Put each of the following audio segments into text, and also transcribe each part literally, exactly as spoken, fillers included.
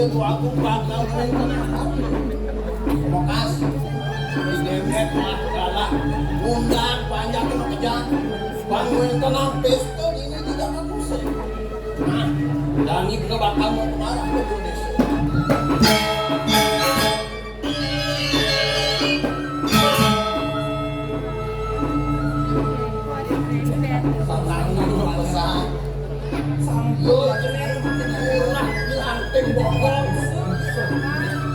Aku bakal main kena. Bekas. Demet lah, galak. Undang panjang kena kejang. Bang, main tenang, pesta ini tidak bagus. Nah, dan ini bakal mau marah ke Indonesia. Tantangan besar. Sambil murah, dilanting bokong.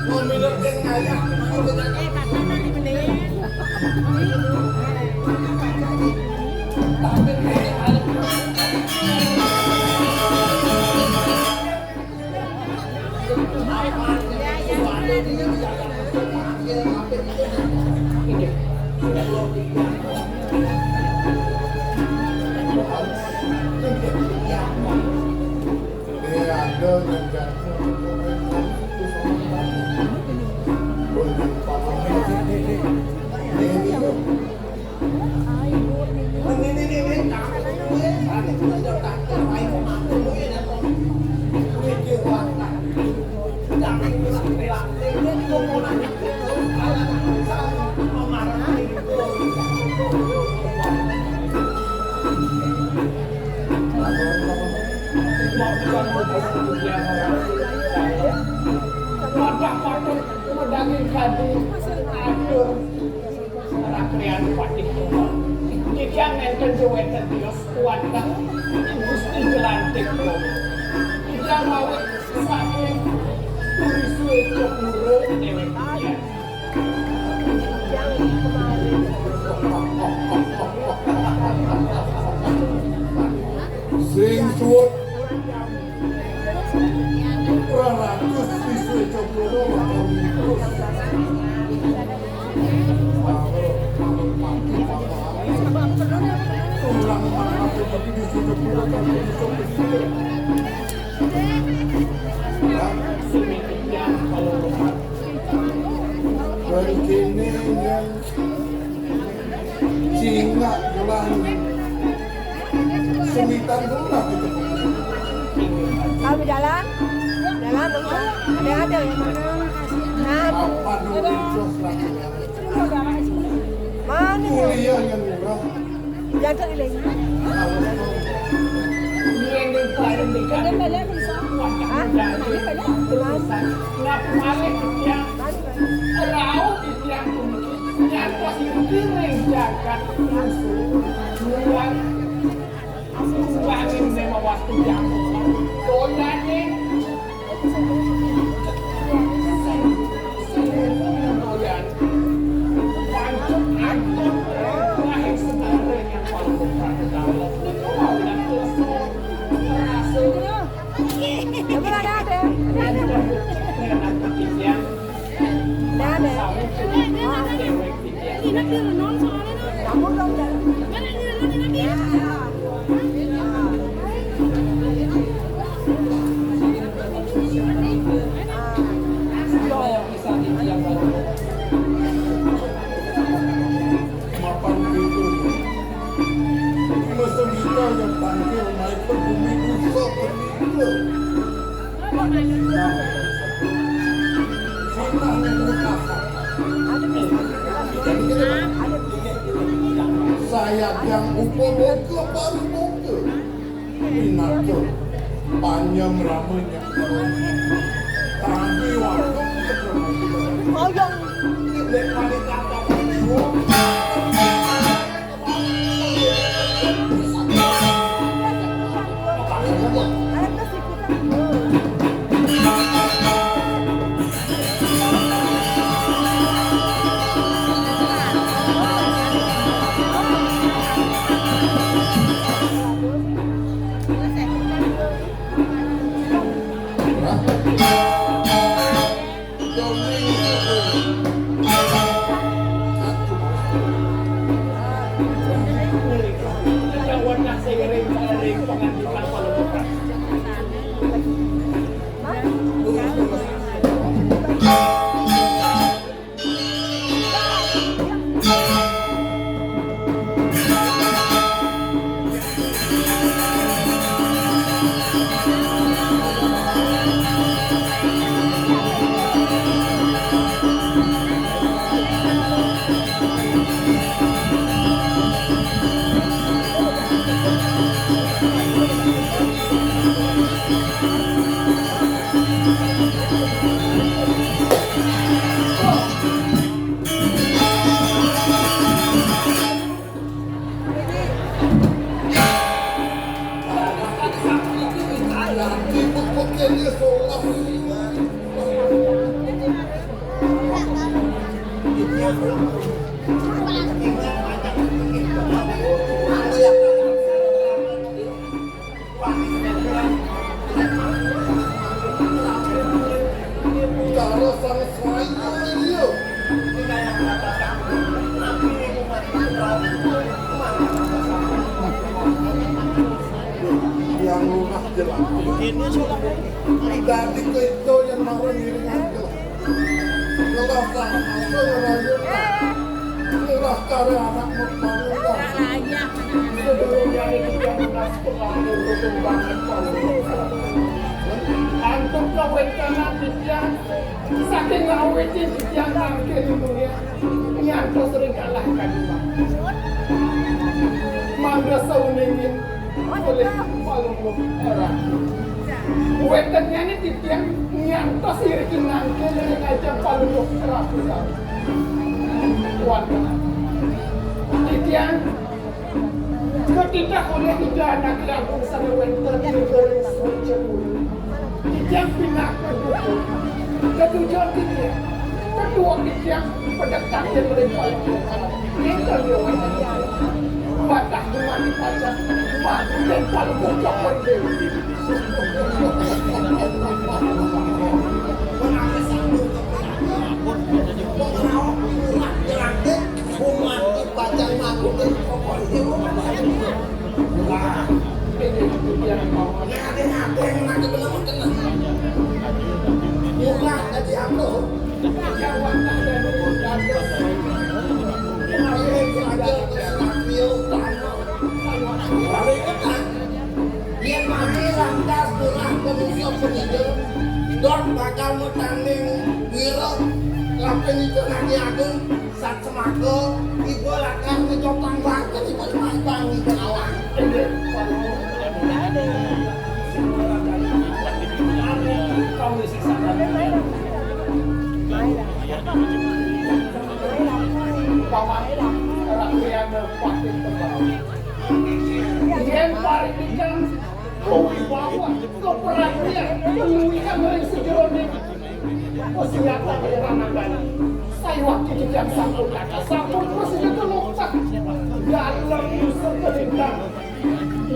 Ngomongin yang ngayah, mau berjalan. Tapi Wadah patut medaging kadu atur. Rakrian Patih Tunggal. Titiang nénten ja wénten tios wantah Gusti Jelantik Bromo. Titiang mawit saking Puri Suéca Pura déwék titiang. Sing suwun Raratus Siswa Cokoro. Dan kene yang Cingak gelang. Sumitan gelang gitu. Kami jalan, jalan dulu. Ada ada ya. Nah, apa dulu terus lagi? Mana? Kuliah yang murah. Jangan keliling. Ini yang paling dekat. Ada banyak bisa. Hah? Ada banyak. Gimana? Nggak boleh ya. Rauh. Nyantos ing piring jagat musuh, luar sumbangan lima waktu jamu. Doyaning doyan. Pancet ancet rahing sedare yang paling berkah. Niku mawon kersa rasa. Coba ada, ada. Ada, ada. Ada, ada. Mapan itu. Mesti kita yang tangkil naik ke bumi usah begitu. Saya yang upo bongke baru bongke. Pinatur panyem ramenya. Tapi waktu. Oyong. Dek panitia. Yang lunah jelas. Dadi keto yang marah ngiringan jelas. Jelas lah, apa yang rayuan lah. Jelas cara anak membangun lah. Sebelumnya itu yang lunas pengambil perkembangan. Antuk kawentenan titiang, saking ngawitin titiang mangkin dunya, nyantos ring kalah kadua. Mangda sauningin olih Palungguh Ratu. Wéntennyané titiang nyantos irikin mangkin ring ajeng Palungguh Ratu. Wonten titiang katitah olih Ida Anaké Agung sané wénten ing Negari Sujapura. Titiang pinaka duka. Katujuan titiang, katujuan titiang pedek takdir ring Palungguh. Nénten yo wénten. Wantah dumaning pacang mangkin Palungguh Cokor Déwa. Umat di pacang mangkutin pokok itu. Wah, ini yang mau. Nek ada yang bener mah kena. Murah aja aku. Ini itu aja terus radio tanah. Balik ke tanah. Yén mati lantas murah manusa panida, dot bakal matanding wira, kaping itu Anaké Agung, sat semaka, ibu lakar ngejopang bangkén ibu semai bangi bengawang. Paman, rakyat patih tembang. Yén parindikan kawibawa, kaprajnyan, kaluwihan ring sajeroning kasingatan ring ranakan. Sayuwakti titiang sampun kathah, sampun prasida kaluktah. Dalem nusa kalintang,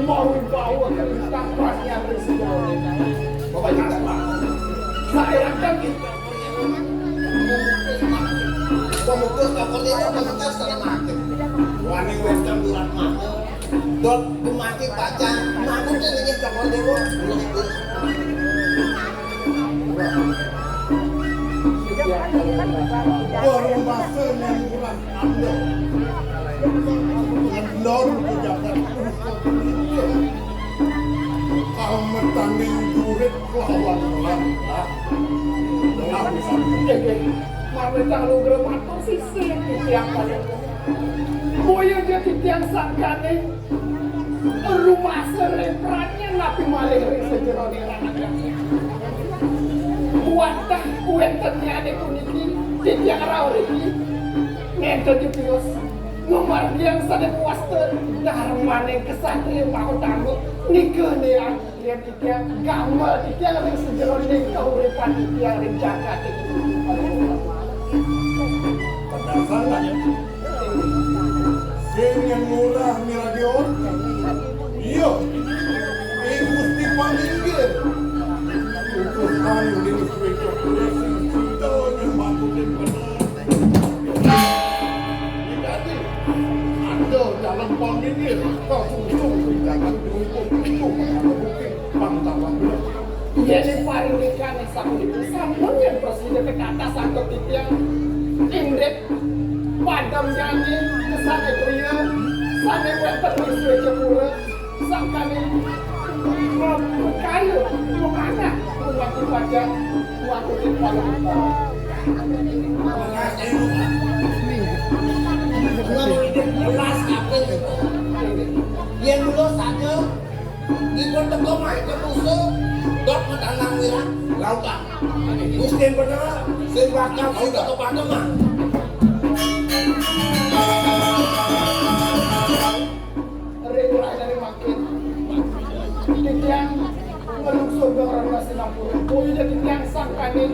mawibawa kalintang prajnyan ring sajeroning. Bapak Ibu, saérakan kita Pemutus Cokor Déwa, pemutus tanah makin. Wani wénten durat mata. Dot dumadi pacang mabuk ning Cokor Déwa. Warung basa yang kurang anda. Lor pejabat. Kalau metaning durit lawan lah. Lah. Lah, bisa. Nggih, nggih. Mamitang lugra matur sisih titiang paling. Boya ja titiang sangkaning rumasa ring pradnyan napi malih ring sajeroning ranakan. Wantah wéntennyané puniki titiang rauh riki. Nénten ja tios ngamargiang sané mawasta darmaning ksatria mahutama nika né Yén titiang gamel titiang ring sajeroning kauripan titiang ring jagat iki. Pedasangan. Sing yen murah miragi orta. Iya. Ing Gusti Paninggil. Utusan ning Swéca Pura sing cinta nyembantutin bener. Dadi, ada dalam pamingin, kau sungsung di dalam dukung itu, bukti pangkalan. Yén parindikan sapunika, sampun yén prasida kekatas antuk titiang, indik padem jani, sané priya, sané wénten ing Swéca Pura. Sangkaning, eh, kaya memanah, memanah wajah, waktu di malam. Jelas kabeh. Yén mula saja, dipun teka main ketusu, dok metanang wirang, lautan. Gusti bener, sing bakal sing kepada mah. Ring rahayu mangkin, titiang ngelungsur dong rena sinampura. Boya titiang sangkaning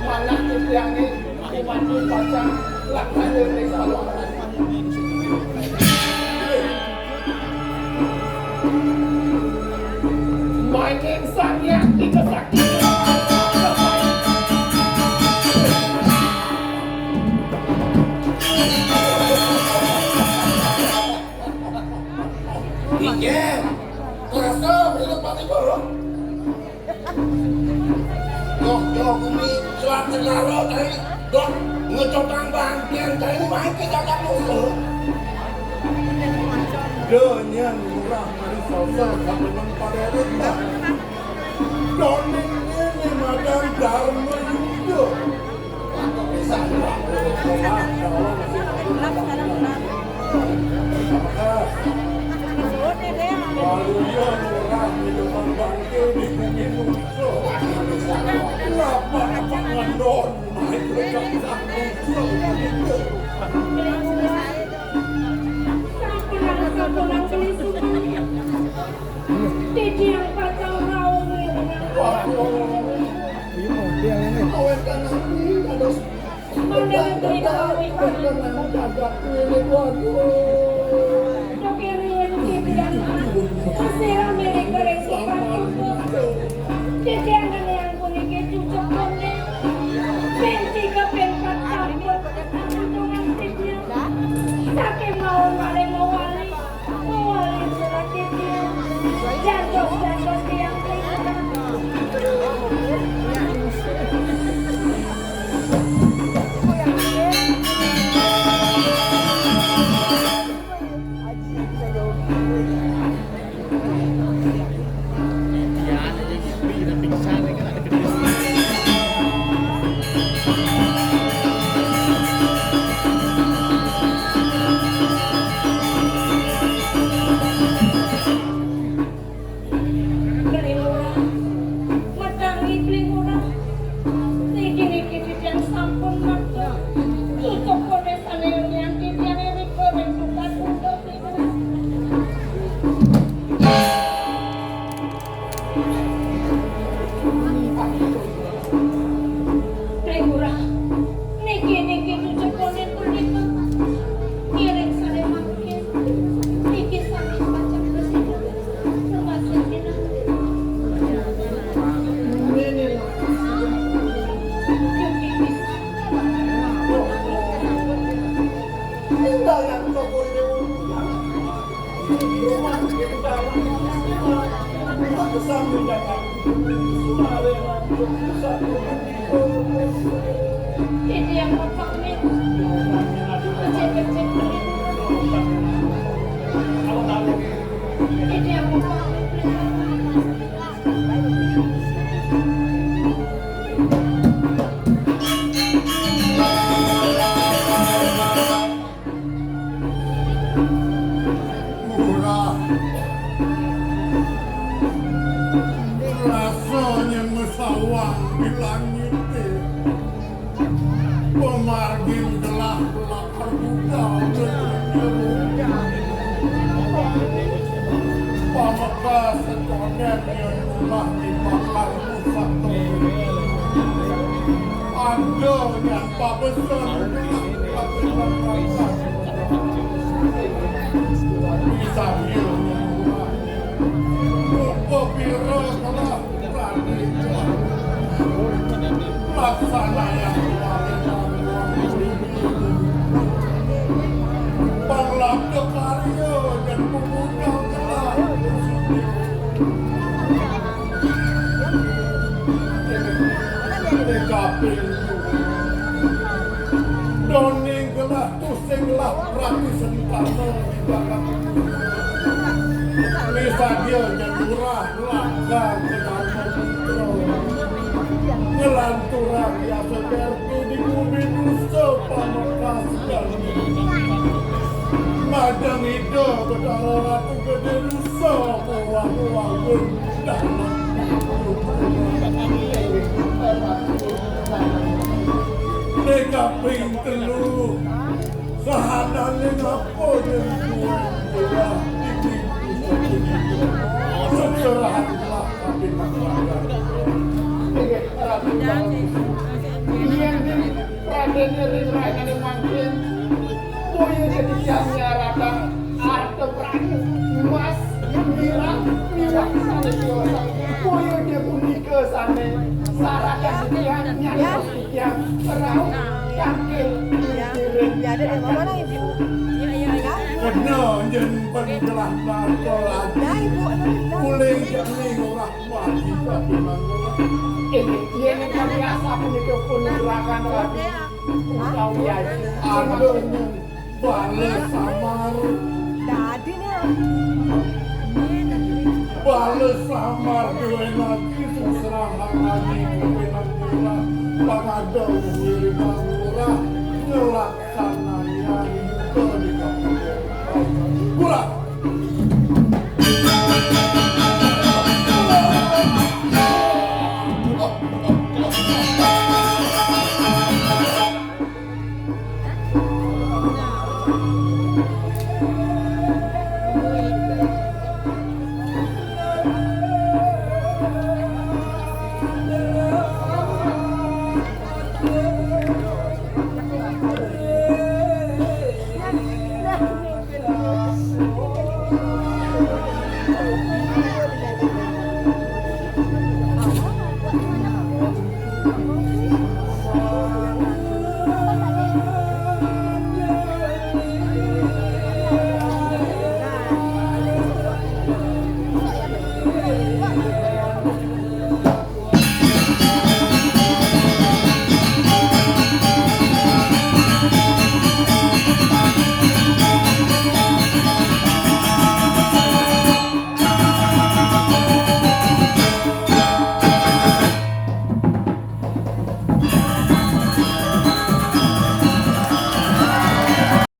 manah titiangé, Inggih. Terus, terus, terus, Pak Ibu. Doh, doh, bumi suat segala tadi. Doh, ngecotang bangkian tadi, main ke jagat musuh. Donya murah, manis, sosok, sampai nang pada rumah. Doning ini madang Dharma Yuda. Titiang pacang raung. Ini model ini. Awet kan nanti ada Mandang beri kami. Dokerian titiang. Kasira milik goreng sipat. Titiang yang puniki cucuk konde. Ping tiga, ping empat, sampun. Untungan titiang. Saking mawon malih mawali. Mawali surat titiang. Jantos, jantos tiang titiang. Beli Lurah, medangi Beli Lurah. Niki, niki titiang sampun matur. Tutup koné sané yunian titiang irika ring tukad uda Beli Lurah. Beli Lurah, niki, niki tutup koné punika. Ngiring sané mangkin. Niki sané pacang prasida. Ini yang bapak ini. Kecil-kecil ini. Ini yang bapak ini. Murah. Rasa nyang mesawang di langité. Pamargin gelah lakar budal. Pamekas sekonen yen ulah dibakar pusaka. Anda nyang pabesen gelah. Bisa dia nyang ulah. Rupa pira gelah. Doning gelah tusing lah ratu sentana di belakang. Misadia nyang lurah langgang ke Dharma Putra. Ngelanturang yasa Berke di bumi nusa pamekas dan madang Ida Betara Ratu Gede Nusa muwah-muwah. Ning kaping telu, sahanané ngapa yen kuwi? Seserahanlah kaping telu. Yen Dene ring rainane mangkin, boya dadi tiang nyaratan arta prana, emas, gemilang, miwah sané tiosan. Boya dene punika sané saratan tiang nyantos tiang rauh tangkil pikiran. Ya, ada di mana, Ibu? Iya, iya, iya. Kena nyen penggelah narko lagi. Ya, Ibu, ada di mana? Mulai jane ora mati kabeh mangkon. Inggih, yen ingkang rasa punika pun gerakan rabi utawi aji. Aduh, bales samar. Dadi nih. Bales samar duwe lagi susrah lagi duwe lagi. Pangadau wiridan.